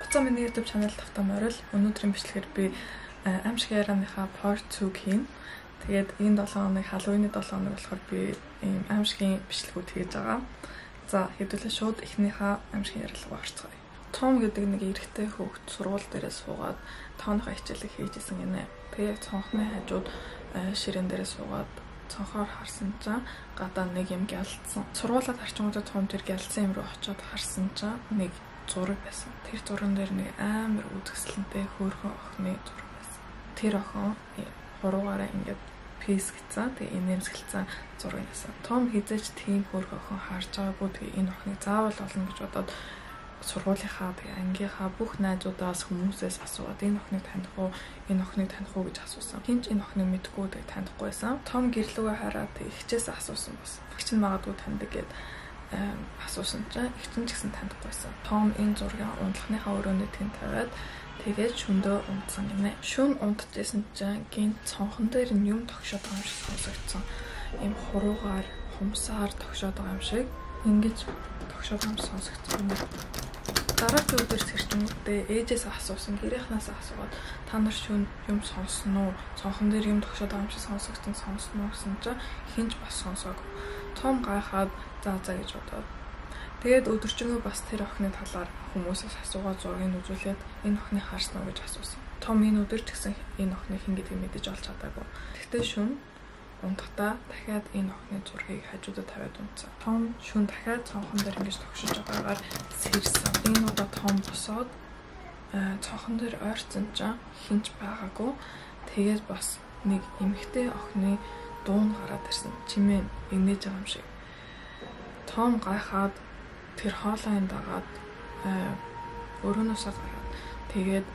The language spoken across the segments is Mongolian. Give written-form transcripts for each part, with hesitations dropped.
Буцаа миний YouTube channel тавтаа морил. Өнөөдрийн бичлэгээр би аимшиг ярианыхаа part 2 хийнэ. Тэгээд энэ 7 хоног Halloween-ы 7 хоног болохоор би ийм аимшигын бичлэгүүд хийж байгаа. За хэдүүлээ шууд эхнийхээ аимшигын ярилцлага орцгоё. Том гэдэг нэг эрэгтэй хүүхэд сургууль дээрээ суугаад тооныхоо хичээлийг хийж исэн гинэ. Тэгээ яг цонхны хажууд ширээн дээрээ суугаад цонхоор харсан чинь гадаа нэг юм гялцсан. Сургуулаад харчингуудаа Том тэр гялцсан юм руу очиод харсан чинь нэг зураг байсан. Тэр зурган дээр нэг амар үзэсгэлэнтэй хөөрхөн охины зураг байсан. Тэр охин хуруугаараа ингээд пис гэсэн. Тэгээ инээмсэглэсэн зураг байсан. Том хизээч тийм хөөрхөн охин харж байгаагүй. Тэгээ энэ охиныг заавал олно гэж бодоод сургуулийнхаа тэгээ ангийнхаа бүх найзуудаас хүмүүсээс асууад энэ охиныг таних уу, энэ охиныг таних уу гэж асуусан. Хэн ч энэ охиныг мэдэхгүй тэгээ танихгүй байсан. Том гэрлүүгээ хараад тэгээ эгчээс асуусан бас. Эгч нь магадгүй таньдаг гэд асуусан чинь эгч нь ч гэсэн танихгүй байсан. Том энэ зургийг унтлахныхаа өрөөнд тэн тавиад тэгээд шөндөө унтсан гинэ. Шүн унтжсэн чинь гинт цонхон дээр нь юм тогшоод байгаа юм шиг сонсогдсон. Ийм хуруугаар хумсаар тогшоод байгаа юм шиг ингэж тогшоод байгаа юм сонсогдсон юм. Дараагийн өдөр сэрчингүүдээ ээжээс асуусан, гэрийнхнээс асуугаад та нар шүн юм сонссон уу? Цонхон дээр юм тогшоод байгаа юм шиг сонсогдсон сонссон уу гэсэн чинь хэн ч бас сонсоогүй. Том гайхаад за за гэж бодоод. Тэгээд өдөржингөө бас тэр охины талаар хүмүүсээс асуугаад зургийг үзүүлээд энэ охиныг харсан уу гэж асуусан. Том энэ өдөр ч гэсэн энэ охиныг хэн гэдгийг мэдэж олж чадаагүй. Тэгтээ шүн унтахдаа дахиад энэ охины зургийг хажуудад тавиад унтсан. Том шүн дахиад цонхон дээр ингэж тогшиж байгаагаар сэрсэн. Энэ удаа Том босоод цонхон дээр ойрцсон чинь хэн ч байгаагүй. Тэгээд бас нэг эмэгтэй охины дуун гараад ирсэн. Чимээ инээж байгаа юм шиг. Том гайхаад тэр хоолойн дагаад өрөөнөөсөө гараад тэгээд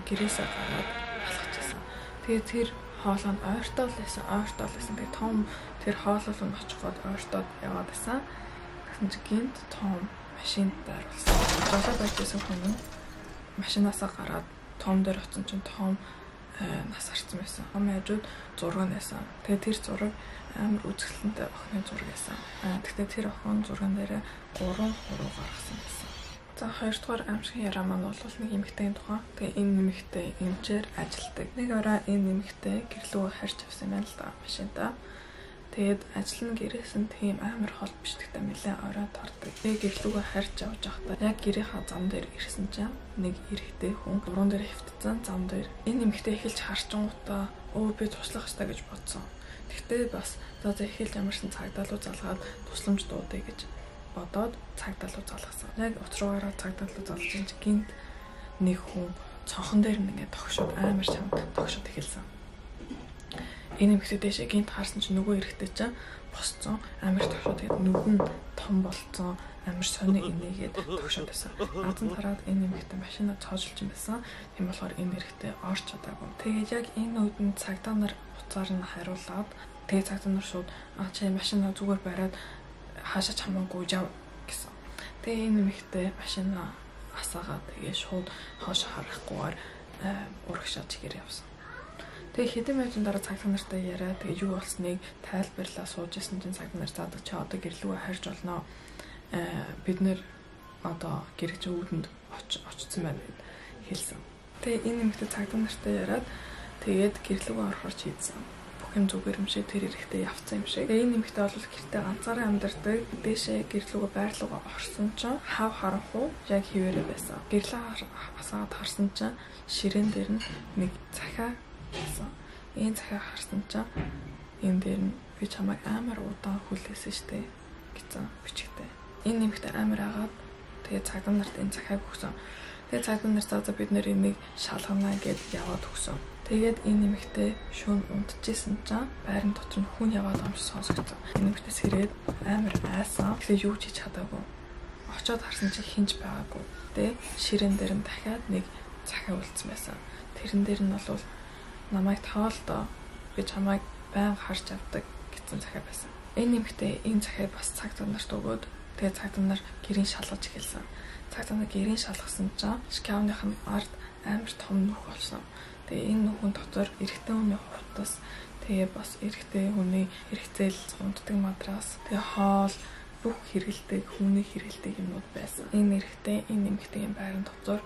гэрээсээ гараад алхажсэн. Тэгээд тэр хоолой нь ойртол байсан, ойртол байсан. Тэгээд Том тэр хоолой руу очих гээд ойртоод яваад байсан. Тэгсэн чинь гинт Том машинд дайруулсан. Жолоо байж байсан хүн нь машинаасаа гараад Том дээр очсон чинь Том нас арцсан байсан. Том хажууд зураг нь байсан. Тэгээд тэр зураг амар үзэсгэлэнтэй охины зураг байсан. Тэгтээ тэр охин зурган дээр 3 хуруу гаргасан байсан. За хоёрдугаар аимшигын яриа маань бол нэг эмэгтэйн тухай. Тэгээ энэ эмэгтэй эмчээр ажилтдаг. Нэг орой энэ эмэгтэй гэрлүүгээ харж авсан юм байна л да машинтаа. Тэгээд ажил нь гэрээс нь тийм амар хол биш гэхдээ нэлээд орой тордог. Тэгээ гэрлүүгээ харж явж байхдаа яг гэрийнхаа зам дээр ирсэн чинь нэг эрэгтэй хүн дуран дээр хэвтсэн зам дээр. Энэ эмэгтэй эхэлж харчингуудаа өө би туслах ёстой гэж бодсон. Тэгтээ бас за за эхэлж ямарсан цагдаа руу залгаад тусламж дуудая гэж бодоод цагдаа руу залгасан. Яг уцруугаараа цагдаа руу залгаж чинь гинт нэг хүн цонхон дээр нь ингээд тогшоод амар чамд тогшоод эхэлсэн. Энэ эмэгтэй дэшээ гинт харсан чинь нөгөө эрэгтэй чинь босцсон амар тогшоод тэгээд нүд нь том болцсон амар сони инээгээд тогшоод байсан. Азан тараад энэ эмэгтэй машинаа цоожлж байсан. Тийм болохоор энэ эрэгтэй орч чадаагүй. Тэгээд яг энэ үед нь цагдаа нар уцаар нь хариулаад тэгээд цагдаа нар шууд а чи машинаа зүгээр бариад хаашаа ч хамаагүй яв гэсэн. Тэгээ энэ эмэгтэй машинаа асаагаад тэгээ шууд хоош харахгүйгээр урагшаа чигээр явсан. Тэгээ хэдэн минутын дараа цагдаа нартай яриа тэгээ юу болсныг тайлбарлаа сууж исэн чинь цагдаа нар заадаг чи одоо гэрлүүгээ харж олноо. Бид нэр одоо гэрэгч үүдэнд очсон байна гэд хэлсэн. Тэгээ энэ эмэгтэй цагдаа нартай яриад тэгээд гэрлүүгээ орохоор шийдсэн. Бүх юм зүгээр юм шиг тэр эрэхтэй явцсан юм шиг. Тэгээ энэ эмэгтэй бол гэртээ ганцаараа амьдардаг. Дээшээ гэрлүүгээ байрлуугаа орсон чинь хав харанхуу яг хിവэрэ байсан. Гэрлээ асаад харсан чинь ширээн дээр нь нэг захиа байсан. Энэ захиа харсан чинь энэ дээр нь би чамайг амар удаан хүлээсэн штэ гэсэн бичгтэй. Энэ эмэгтэй амар агаад тэгээ цагдаа нарт энэ захиаг өгсөн. Тэгээ цагдаа нар за бид нэр энийг шалгана гэд яваад өгсөн. Тэгээд энэ эмэгтэй шүүн унтжсэн чинь байран дотор нь хүн яваад байгаа юм шиг сонсогдсон. Энэ эмэгтэй сэрээд амар айсан. Тэгэхээр юу ч хийж чадаагүй. Очоод харсан чинь хэн ч байгаагүй. Тэгээ ширээн дээр нь дахиад нэг захиа үлдсэн байсан. Тэрэн дээр нь бол намайг тоолдоо би чамайг байнга харж авдаг гэсэн захиа байсан. Энэ эмэгтэй энэ захиаг бас цагдаа нарт өгөөд тэгээ цагдаа нар гэрийн шалгаж эхэлсэн. Цагдаа нар гэрийн шалгасан чинь шкафных нь ард амар том нүх болсон. Тэгээ энэ нүхэн дотор эрэгтэй хүний хувцас, тэгээ бас эрэгтэй хүний хэрэгцээл унтдаг мадрас, тэгээ хоол бүх хэрэгэлдэг, хүний хэрэгэлдэг юмнууд байсан. Энэ эрэгтэй, энэ эмэгтэйн байран дотор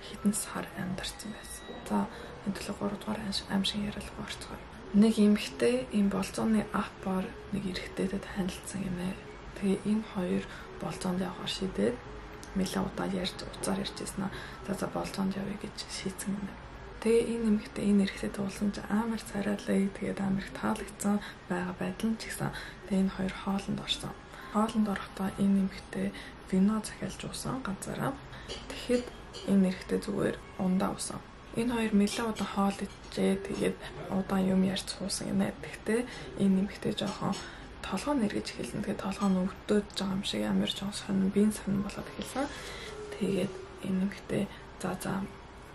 хэдэн сар амьдарсан байсан. За энэ төлөв 3 дугаар аимшиг яриалгаа орцгоё. Нэг эмэгтэй ийм болзооны аппаар нэг эрэгтэйтэй танилцсан гинэ. Тэгээ энэ хоёр болзоонд явахар шийдээд нэлээд удаа ярьж уцаар ярьж байсан аа. За болзоонд явъя гэж шийдсэн гинэ. Тэгээ энэ эмэгтэй энэ эрэгтэй туулсан чи амар царайлаа. Тэгээд амар их таалагдсан байгаа байдал нь ч гэсэн. Тэгээ энэ хоёр хоолнд орсон. Хоолнд орохдоо энэ эмэгтэй вино захиалж уусан ганцаараа. Тэгэхэд энэ эрэгтэй зүгээр ундаа уусан. Энэ хоёр нэлээд удаан хоол ичээ. Тэгээд удаан юм ярьж суусан гинэ. Тэгэхдээ энэ эмэгтэй жоохон толгой нэргэж эхэлсэн. Тэгээд толгой нь өвдөж байгаа юм шиг амар жоохон сонин, биеийн сонин болоод эхэлсэн. Тэгээд энэ эмэгтэй за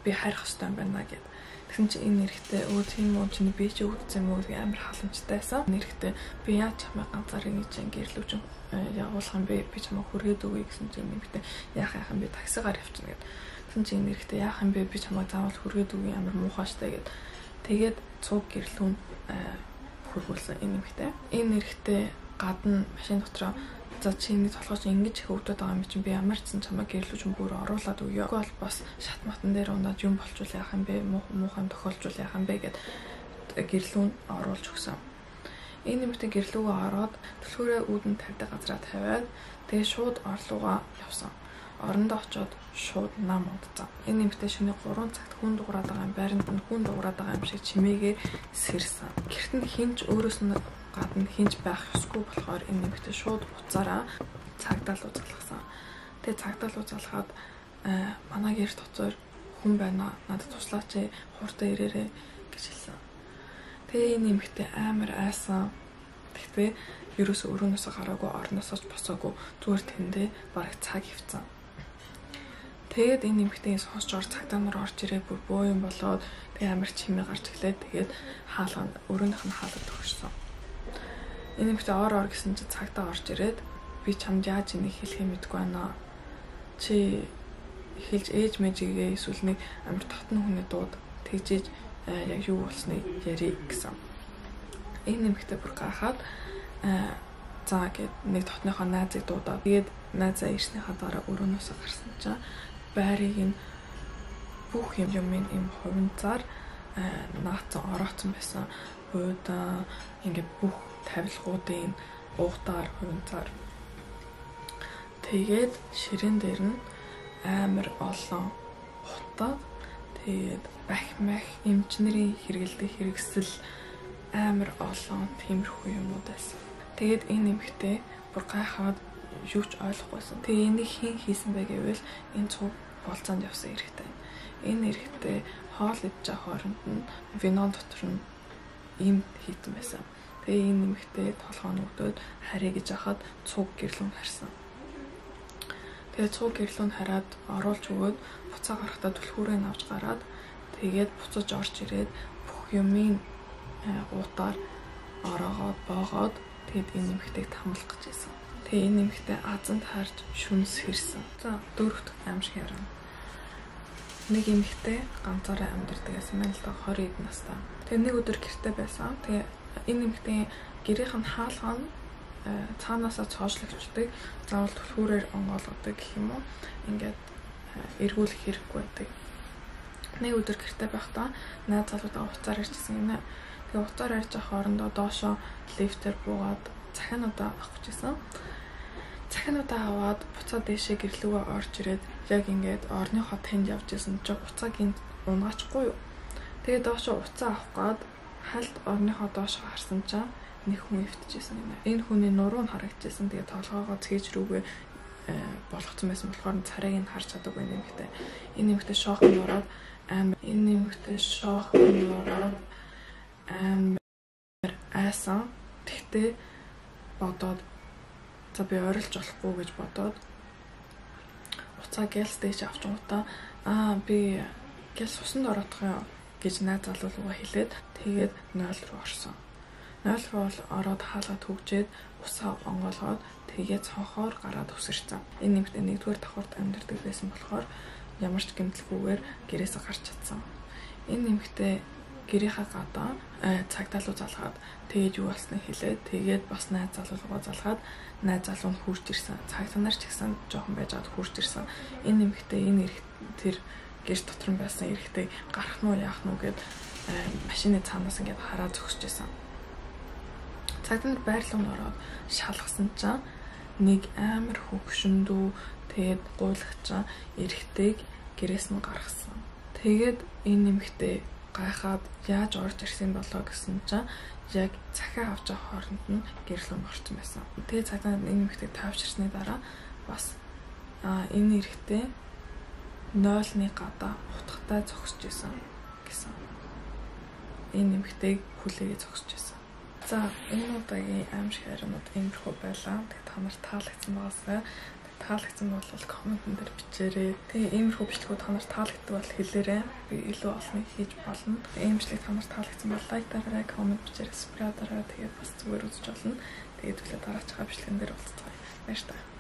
би харих ёстой юм байна гэд. Тэгсэн чинь энэ эрэгтэй өө тийм үү чиний бие чи өвдсөн юм уу гэх амар халамжтай байсан. Энэ эрэгтэй би яаж чамайг ганцаар ингэж гэрлүүч явуулах юм бэ? Би чамайг хүргээд өгье гэсэн чинь энэ эмэгтэй яах юм бэ? Таксигаар явчихна гэд. Тэгсэн чинь энэ эрэгтэй яах юм бэ? Би чамайг заавал хүргээд өгье амар муухай штэ гэд. Тэгээд цуг гэрлүүн хүргүүлсэн энэ эмэгтэй. Энэ эрэгтэй гадна машин дотроо за чиний толгой чинь ингэж их өвдөд байгаа юм чинь би ямар ч сан чамайг гэрлүүч бүр оруулаад өгье. Үгүй бол бас шат матан дээр унаад юм болчвол яах юм бэ? Муухай юм тохиолжвол яах юм бэ гэд гэрлүүн оруулж өгсөн. Энэ эмэгтэй гэрлүүгээ ороод түлхүүрээ үүдэн тавьдаг газараа тавиад тэгээ шууд орлуугаа явсан. Орондоо очоод шууд нам унтсан. Энэ эмэгтэй шөнийн 3 цагт хүн дуурайд байгаа юм байранд нь хүн дуурайд байгаа юм шиг чимээгээ сэрсэн. Гэрт нь хинч өөрөөс нь гадна хинч байх ёсгүй болохоор энэ эмэгтэй шууд уцаараа цагдаа руу залгасан. Тэгээ цагдаа руу залгаад манай гэр дотор хүн байна. Надад туслаач ээ, хурдан ирээрэй гэж хэлсэн. Тэгээ энэ эмэгтэй амар айсан. Тэгтээ ерөөсөө өрөөнөөсөө гараагүй, орноосоо ч босоогүй зүгээр тэндээ бараг цаг хөвцөн. Тэгээд энэ эмэгтэйг сонсч ор цагдаа нар орж ирээ бүр боо юм болоод тэгээ амар чимээ гарч эхлээд тэгээд хаалга өрөөнийх нь хаалга төгссөн. Энэ эмэгтэй ор ор гэсэн чи цагдаа орж ирээд би чамд яаж энийг хэлхээ мэдэхгүй байна. Чи хэлж ээж мэжигээ эсвэл нэг амар татна хүний дууд тэгжээж яг юу болсныг ярий гэсэн. Энэ эмэгтэй бүр гайхаад за гэд нэг дотныхоо найзыг дуудаад тэгээд найзаа ирснийхаа дараа өрөөнөөсөө гарсан чинь байрыг нь бүх юм юм хувинцаар наацсан ороцсон байсан. Буудаа ингээ бүх тавилгуудын уутаар хувинцаар. Тэгээд ширээн дээр нь амар олон утга тэгээд бахимах эмчнэрийн хэрэгэлдэг хэрэгсэл амар олон тиймэрхүү юмнууд байсан. Тэгээд энэ эмэгтэй бүр гайхаад юу ч ойлгохгүйсэн. Тэгээ энийг хэн хийсэн бэ гэвэл энэ цуг болзоонд явсан эрэгтэй. Энэ эрэгтэй хоол идэж байгаа хооронд нь вино дотор нь им хийсэн байсан. Тэгээ энэ эмэгтэй толгой нь өвдөд харъя гэж хахад цуг гэрлүүн харсан. Тэгээ цуг гэрлүүн хараад оруулж өгөөд буцаа гарахдаа түлхүүрээ нь авч гараад тэгээд буцаж орж ирээд бүх юмын уутаар ороогоод боогоод тэгээд энэ эмэгтэйг тамлах гэж байсан. Тэгээ энэ эмэгтэй азанд харж шүнс хэрсэн. За дөрөвт аимшиг ярина. Нэг эмэгтэй ганцаараа амьдардаг байсан байна л да 20 эд настай. Тэгээ нэг өдөр гэрте байсан. Тэгээ энэ эмэгтэй гэрийнх нь хаалга нь цаанаасаа цоожлогчдаг. Заавал түлхүүрээр онгоолгодог гэх юм уу. Ингээд эргүүлэх хэрэггүй байдаг. Нэг өдөр гэрте байхдаа найз залуудаа уцаар ярьжсэн юм аа. Тэгээ уцаар ярьж байгаа хоорондоо доошоо лифтээр буугаад захиануудаа авах гэж байсан. Захиануудаа аваад буцаа дээшээ гэрлүүгээ орж ирээд яг ингээд орныхоо тэнд явж исэн чинь уцаа гинт унгаачихгүй юу. Тэгээ доошоо уцаа авах гээд хальт орныхоо доошоо харсан чинь нэг хүн эвтчихсэн юм аа. Энэ хүний нуруу нь харагдчихсан. Тэгээ толгоогоо цээж рүүгээ болгоцсон байсан болохоор царайг нь харж чадаагүй юм эмэгтэй. Энэ эмэгтэй шок нураад амар энэ эмэгтэй шок нураад амар айсан. Тэгтээ бодоод за би ойрлж болохгүй гэж бодоод уцаа гэлс дээш авчингуудаа аа би гэлс усанд ороодох юм гэж найз залуу руугаа хэлээд тэгээд 0 руу орсон. 0 руу ороод хаалга түгжээд усаа онгоолгоод тэгээд цонхоор гараад өсөрсөн. Энэ нэмэгт нэгдүгээр давхарт амьдардаг байсан болохоор ямар ч гэмтэлгүйгээр гэрээсээ гарч чадсан. Энэ нэмэгтээ гэрийнхаа гадаа цагдаа руу залгаад тэгээд юу болсныг хэлээд тэгээд бас найз залуу руугаа залгаад найз залуу нь хурж ирсэн. Цагдаа нар ч гэсэн жоохон байж байгаад хурж ирсэн. Энэ нэмэгтээ энэ эрэг тэр гэр дотор нь байсан эрэгтэй гарах нь уу яах нь уу гэд машины цаанаас ингээд хараа зогсож байсан. Цагдаа нар байр руу ороод шалгасан чинь нэг амар хөгшөндөө тэгээд гуйлагчсан эрэгтэйг гэрээс нь гаргасан. Тэгээд энэ эмэгтэй гайхаад яаж орж ирсэн болоо гэсэн чинь яг захиа авч байгаа хооронд нь гэр рүү орсон байсан. Тэгээд цагдаа нар энэ эмэгтэйг тайвширсны дараа бас энэ эрэгтэй 0-ны гадаа утгатай зогсож исэн гэсэн. Энэ эмэгтэйг хүлээгээ зогсож исэн. За, энэ удаагийн аимшиг хариунууд иймэрхүү байлаа. Тэгээд та нарт таалагдсан байгаасай. Таалагдсан бол комментэн дээр бичээрэй. Тэгээ иймэрхүү бичлэгүүд та нарт таалагддаг бол хэлээрэй. Би илүү олныг хийж болно. Тэгээ ийм бичлэг та нарт таалагдсан бол лайк дараарай, коммент бичээрэй, subscribe дараарай. Тэгээд бас зүгээр үзэж болно. Тэгээд түлээ дараачихаа бичлэгэн дээр уулзцгаая. Баярлалаа.